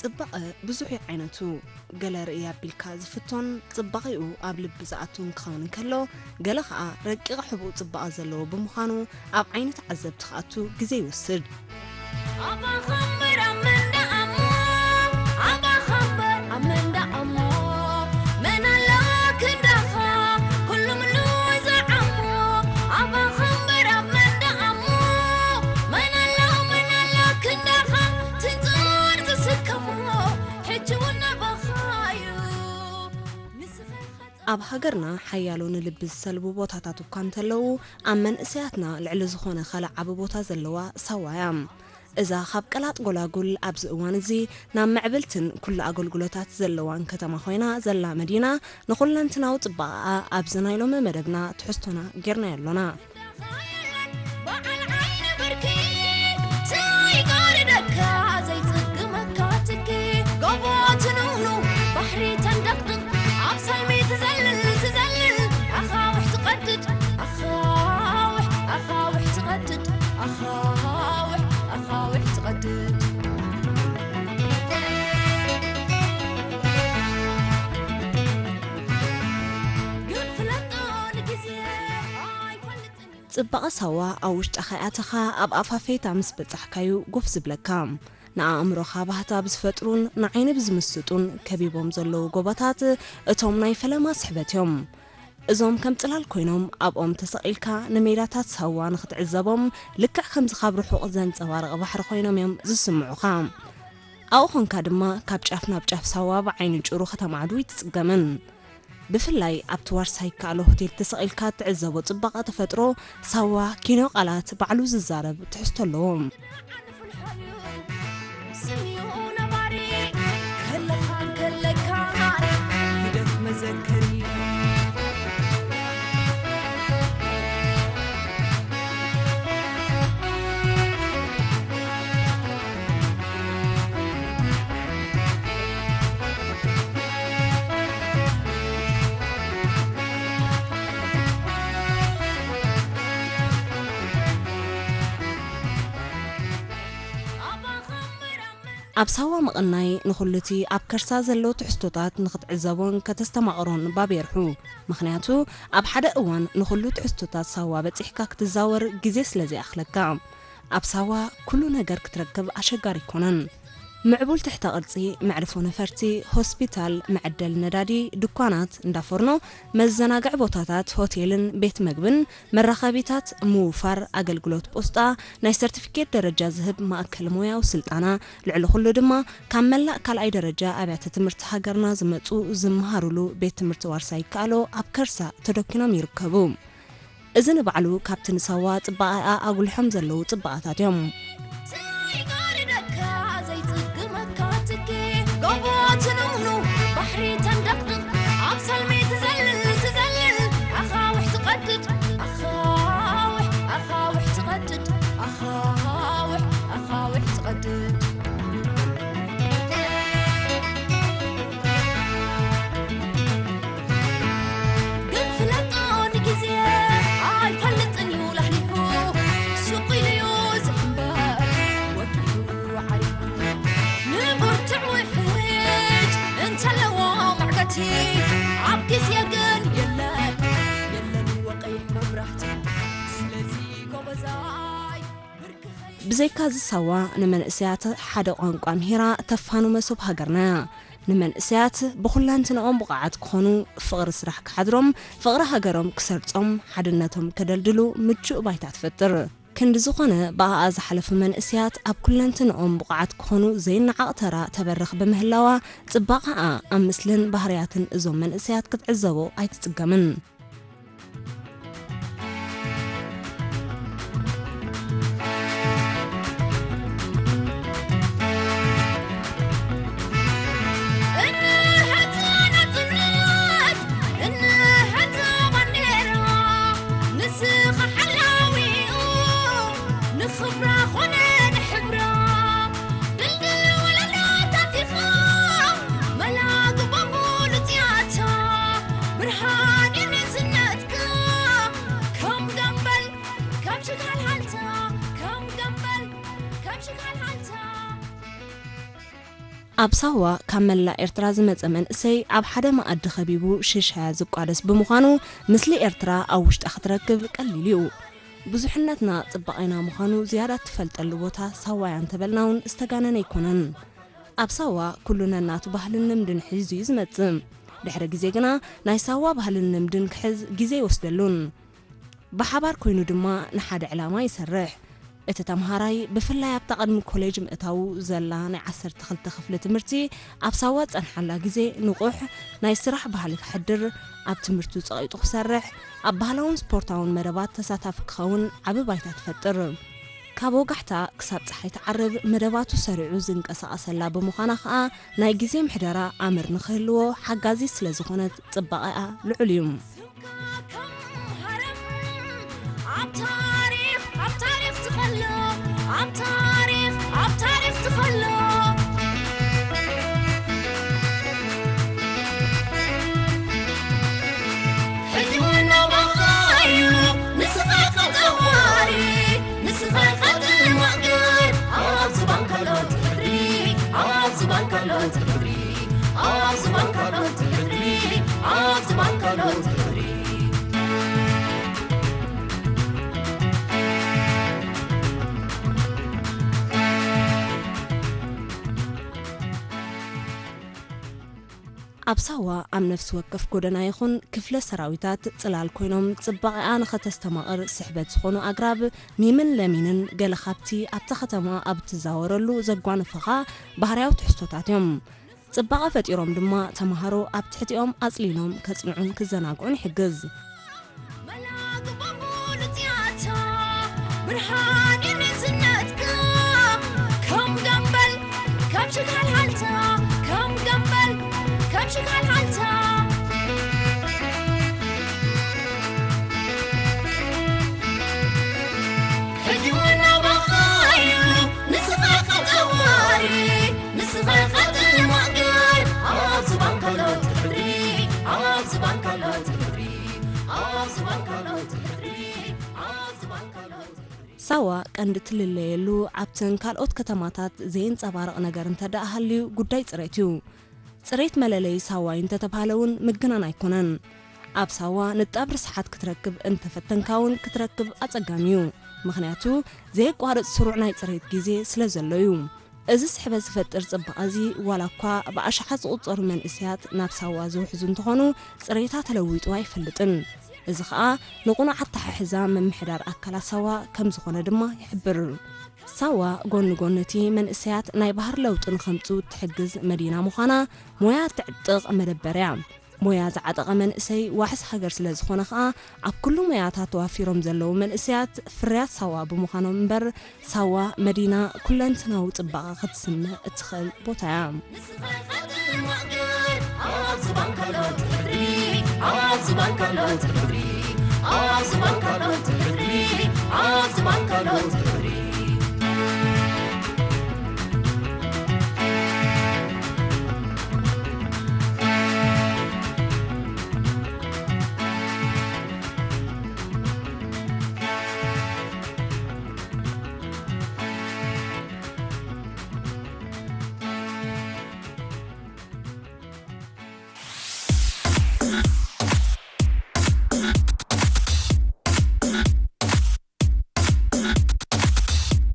ጽባቐ ብዙሕ እዩ ዓይነቱ። ገለ ርእይ ኣቢልካ ዝፍቶን ጽባቐኡ ኣብ ልቢ ዝኣቱን ክኸውን እንከሎ፣ ገለ ኸኣ ረቂቕ ሕቡእ ጽባቐ ዘለዎ ብምዃኑ ኣብ ዓይኒ ተዓዘብቲ ክኣቱ ግዜ ይወስድ። ኣባኻ እምበር ኣብ መንደቕ እሞ፣ ኣባኻ እምበር ኣብ መንደቕ እሞ፣ መን ኣሎ ክንዳኻ፣ ኩሉ ምሉእ ዝዓሞ፣ ኣባኻ እምበር ኣብ መንደቕ እሞ፣ መን ኣሎ፣ መን ኣሎ ክንዳኻ፣ ትንጽር ትስከሞ፣ ሕጂ እውን ናባኻ እዩ። ንስኻ ኢኻ ኣብ ሃገርና ሓያሎ ንልቢ ዝሰልቡ ቦታታት እኳ እንተለዉ፣ ኣብ መንእሰያትና ልዕሊ ዝኾነ ካልእ ዓቢ ቦታ ዘለዋ ሳዋ እያ። እዛ ካብ ቀላጥ ጎላጉል ኣብዚ እዋን እዚ ናብ ምዕብልትን ኩሉ ኣገልግሎታት ዘለዋን ከተማ ኮይና ዘላ መዲና፣ ንኹለንትናዊ ጽባቐኣ ኣብዚ ናይ ሎሚ መደብና ትሕዝቶና ጌርናዮ ኣሎና። በዓል ዓይኒ ብርኪ፣ ዘይጋርደካ፣ ዘይጽግመካ ትኪ፣ ጎቦ ትንውኑ፣ ባሕሪ ተንደቕድቕ፣ ኣብ ሰልሚ ትዘልል፣ ትዘልል፣ ኣኻውሕ ትቐድድ፣ ኣኻውሕ፣ ኣኻውሕ ትቐድድ፣ ኣኻውሕ፣ ኣኻውሕ ትቐድድ። ግን ፍለጦ ንግዜ ኣይፈልጥን እዩ። ጽባቐ ሳዋ ኣብ ውሽጥኻ ኣተኻ ኣብ ኣፋፈይታ ምስ በጻሕካዩ ጎፍ ዝብለካ። ንኣእምሮኻ ባህታ ብዝፈጥሩን ንዓይኒ ብዝምስጡን ከቢቦም ዘለዉ ጎቦታት እቶም ናይ ፈለማ ስሕበት እዮም። እዞም ከም ጽላል ኮይኖም ኣብኦም ተሰቒልካ ንሜዳታት ሳዋ ንኽትዕዘቦም ልክዕ ከምዚ ካብ ርሑቕ ዘንጸባርቕ ባሕሪ ኮይኖም እዮም ዝስምዑኻ። ኣብኡ ኾንካ ድማ ካብ ጫፍ ናብ ጫፍ ሳዋ ብዓይኒ ጭሩ ከተማዕዱ ኣይትጽገምን። ብፍላይ ኣብቲ ዋርሳይ ይከኣሎ ሆቴል ተሰቒልካ እትዕዘቦ ጽባቐ ተፈጥሮ ሳዋ ኪኖ ቃላት ባዕሉ ዝዛረብ ትሕዝቶ ኣለዎ። ስም እዩ ነባሪ፣ ከለኻን ከለካን ይደፍ መዘከሪ። ኣብ ሳዋ ምቕናይ ንኹሉ እቲ ኣብ ከርሳ ዘሎ ትሕዝቶታት ንኽትዕዘቦን ከተስተማቕሮን ባብ የርሑ። ምኽንያቱ ኣብ ሓደ እዋን ንኹሉ ትሕዝቶታት ሳዋ በጺሕካ ክትዛወር ግዜ ስለ ዘይኣኽለካ። ኣብ ሳዋ ኩሉ ነገር ክትረክብ ኣሸጋሪ ኣይኮነን። ምዕቡል ትሕተ ቅርጺ፣ መዕርፎ ነፈርቲ፣ ሆስፒታል፣ መዐደሊ ነዳዲ፣ ድኳናት፣ እንዳ ፎርኖ፣ መዘናግዒ ቦታታት፣ ሆቴልን ቤት መግብን፣ መራኸቢታት፣ ምውፋር ኣገልግሎት ፖስጣ፣ ናይ ሰርቲፊኬት ደረጃ ዝህብ ማእከል ሞያዊ ስልጠና፣ ልዕሊ ኩሉ ድማ ካብ መላእ ካልኣይ ደረጃ ኣብያተ ትምህርቲ ሃገርና ዝመጹ ዝመሃሩሉ ቤት ትምህርቲ ዋርሳይ ይከኣሎ ኣብ ከርሳ ተደኪኖም ይርከቡ። እዚ ንባዕሉ ካብቲ ንሳዋ ጽባቐኣ ኣጉልሖም ዘለዉ ጽባቐታት እዮም። ዘይጋርደካ ዘይጽግመካ ትኪ፣ ጎቦ ትንውኑ፣ ባሕሪ ተንደቕድቕ፣ ኣብ ሰልሚ ትዘልል፣ ትዘልል፣ ኣኻውሕ ትቐድድ፣ ኣኻውሕ፣ ኣኻውሕ ትቐድድ፣ ኣኻውሕ፣ ኣኻውሕ ትቐድድ። ግን ፍለጦ ንግዜ ኣይፈልጥን እዩ ላህሊፉ፣ ሱቕ ኢሉ እዩ ዝሕምበር ወዲኡ ዓሪፉ። ንብርቱዕ ውሕጅ እንተለዎ መዕገቲ፣ ኣብ ግዜ ግን የለን፣ የለን ወቒሕ መብራህቲ። ስለዚ ጎበዛይ ብርክኸይ ብዘይካ እዚ ሳዋ ንመንእሰያት ሓደ ቋንቋ ምሂራ ተፋኑ መሶብ ሃገርና እያ። ንመንእሰያት ብኹለንትንኦም ብቑዓት ክኾኑ፣ ፍቕሪ ስራሕ ክሓድሮም፣ ፍቕሪ ሃገሮም ክሰርጾም፣ ሓድነቶም ከደልድሉ ምቹእ ባይታ ትፈጥር። ክንዲ ዝኾነ ብኣኣ ዝሓለፉ መንእሰያት ኣብ ኩለንትንኦም ብቑዓት ክኾኑ ዘይነዓቕ ተራ ተበርኽ ብምህላዋ ጽባቐኣ ኣብ ምስልን ባህርያትን እዞም መንእሰያት ክትዕዘቦ ኣይትጽገምን። እንሀት ናጽነት፣ እንሀት ባንዴራ፣ ንስኻ ሓላዊኡ፣ ንኽብራ ኾነ ንሕብራ። ድልድል ወለሎታት ኢኻ፣ መላግቦ ሙሉጽያታ፣ ብርሃን እዩ ነዚ ኣብ ሳዋ ካብ መላእ ኤርትራ ዝመጸ መንእሰይ ኣብ ሓደ መኣዲ ከቢቡ ሽሻያ ዝቋደስ ብምዃኑ፣ ምስሊ ኤርትራ ኣብ ውሽጣ ክትረክብ ቀሊል እዩ። ብዙሕነትና ጽባቐና ምዃኑ ዝያዳ እትፈልጠሉ ቦታ ሳዋ እያ እንተበልና እውን ዝተጋነነ ኣይኮነን። ኣብ ሳዋ ኩሉ ነናቱ ባህልን ልምድን ሒዙ እዩ ዝመጽእ። ድሕሪ ግዜ ግና ናይ ሳዋ ባህልን ልምድን ክሕዝ ግዜ ይወስደሉን። ብሓባር ኮይኑ ድማ ንሓደ ዕላማ ይሰርሕ። እቲ ተምሃራይ ብፍላይ ኣብታ ቅድሚ ኮሌጅ ምእታዉ ዘላ ናይ ዓሰርተ ክልተ ክፍሊ ትምህርቲ ኣብ ሳዋ ዝጸንሓላ ግዜ ንቑሕ ናይ ስራሕ ባህሊ ከሕድር፣ ኣብ ትምህርቱ ጸቒጡ ክሰርሕ፣ ኣብ ባህላውን ስፖርታውን መደባት ተሳታፊ ክኸውን ዓቢ ባይታ ትፈጥር። ካብ ወጋሕታ ክሳብ ጸሓይ ትዓርብ መደባቱ ሰሪዑ ዝንቀሳቐሰላ ብምዃና ከኣ ናይ ግዜ ምሕደራ ኣምር ንኽህልዎ ሓጋዚት ስለ ዝኾነት ጽባቐኣ ልዑል እዩ። ስምካ ከም ሃረም ኣብ ታሪኽ፣ ኣብ ታሪኽ ትኸሎ፣ ኣብ ታሪኽ፣ ኣብ ታሪኽ ትኸሎ። ሕጂ እውን ናባኻ እዩ፣ ንስኻ ኢኻ ጠዋሪ፣ ንስኻ ኢኻ ጥማቕ ገር። ኣብ ዝባን ካልኦት ሕድሪ፣ ኣብ ዝባን ካልኦት ሕድሪ፣ ኣብ ዝባን ካልኦት ሕድሪ፣ ኣብ ዝባን ካልኦት ሕድሪ። ኣብ ሳዋ ኣብ ነፍሲ ወከፍ ጎደና ይኹን ክፍለ ሰራዊታት ጽላል ኮይኖም ጽባቐኣ ንኸተስተማቕር ስሕበት ዝኾኑ ኣግራብ ሚምን ለሚንን ገለ ካብቲ ኣብታ ከተማ ኣብ እትዛወረሉ ዘጓነፈኻ ባህርያዊ ትሕዝቶታት እዮም። ጽባቐ ፈጢሮም ድማ ተምሃሮ ኣብ ትሕቲኦም ኣጽሊሎም ከጽንዑን ክዘናግዑን ይሕግዝ። መላግቦ ሙሉጽያታ ብርሃን እዩ ንዝነትካ፣ ከም ደምበል፣ ከም ሽካል ሓልታ፣ ከም ደምበል፣ ከም ሽካል ሓልታ። ሕጂ እውን ናባኻ እዩ፣ ንስኻ ኢኻ ጠዋሪ፣ ንስኻ ኢኻ ጥማቕ ገር። ኣብ ዝባን ካልኦት ሕድሪ፣ ኣብ ዝባን ካልኦት ሕድሪ፣ ኣብ ዝባን ካልኦት ሕድሪ፣ ኣብ ዝባን ካልኦት ሕድሪ። ሳዋ ቀንዲ ትልለየሉ ኣብተን ካልኦት ከተማታት ዘየንጸባርቕ ነገር እንተ ደኣ ሃልዩ ጉዳይ ጽሬት እዩ። ጽሬት መለለዪ ሳዋ እዩ እንተተባህለ እውን ምግናን ኣይኮነን። ኣብ ሳዋ ንጣብ ርስሓት ክትረክብ እንተፈተንካ እውን ክትረክብ ኣጸጋሚ እዩ። ምኽንያቱ ዘየቋርጽ ስሩዕ ናይ ጽሬት ግዜ ስለ ዘሎ እዩ። እዚ ስሕበት ዝፈጥር ጽባቐ እዚ ዋላ እኳ ብኣሽሓት ዝቑጸሩ መንእሰያት ናብ ሳዋ ዝውሕዙ እንተኾኑ፣ ጽሬታ ተለዊጡ ኣይፈልጥን። እዚ ኸኣ ንቕኑዕ ኣተሓሕዛ ምምሕዳር ኣካላት ሳዋ ከም ዝኾነ ድማ ይሕብር። ሳዋ ጎኒ ጎኒ እቲ መንእሰያት ናይ ባህሪ ለውጢ ንኸምጽኡ እትሕግዝ መዲና ምዃና፣ ሞያ እትዕጥቕ መደበር እያ። ሞያ ዝዓጠቐ መንእሰይ ዋሕስ ሃገር ስለ ዝኾነ ኸኣ፣ ኣብ ኩሉ ሞያታት ተዋፊሮም ዘለዉ መንእሰያት ፍርያት ሳዋ ብምዃኖም እምበር፣ ሳዋ መዲና ኩለንትናዊ ጽባቐ ክትስምዕ እትኽእል ቦታ እያ። ንስኻ ኢኻ ጥማቕ ገር፣ ኣብ ዝባን ካልኦት ሕድሪ፣ ኣብ ዝባን ካልኦት ሕድሪ፣ ኣብ ዝባን ካልኦት ሕድሪ፣ ኣብ ዝባን ካልኦት